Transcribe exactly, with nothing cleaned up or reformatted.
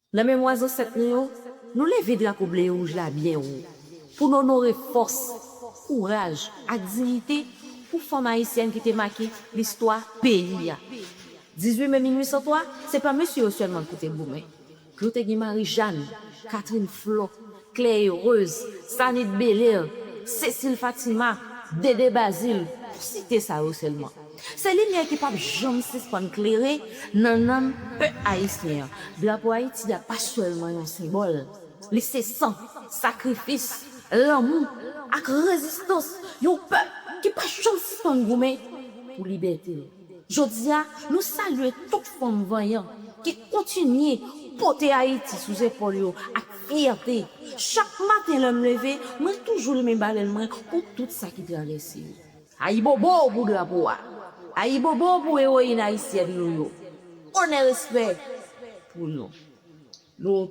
Nan memwa zansèt nou yo, nou leve drapo ble e wouj la byen wo pou n onore fòs, kouraj ak diyite pou fanm ayisyèn ki te make listwa peyi a. Dizuit me mil uit san twa, se pa mesye yo sèlman ki te goumen. Yo te gen Marie Jeanne, Catherine Flot, Claire Heureuse, Sanit Belair, Cécile Fatima, Dédé Bazile, pou site sa yo sèlman. Se limyè ki p ap janm sispann klere nan nanm pèp ayisyen an. Drapo Ayiti a pa sèlman yon senbòl. Li se san, sakrifis, lanmou ak rezistans yon pèp ki pa janm sispann goumen pou libète l. Jodi a, nou salye tout fanm vanyan ki kontinye pote Ayiti sou zepòl yo ak fyète. Chak maten lè m leve, mwen toujou limen balèn mwen pou tout sa ki travèse yo. Ayibobo pou drapo a! Ayibobo pou ewoyin ayisyèn nou yo! Onè, respè pou nou! Nou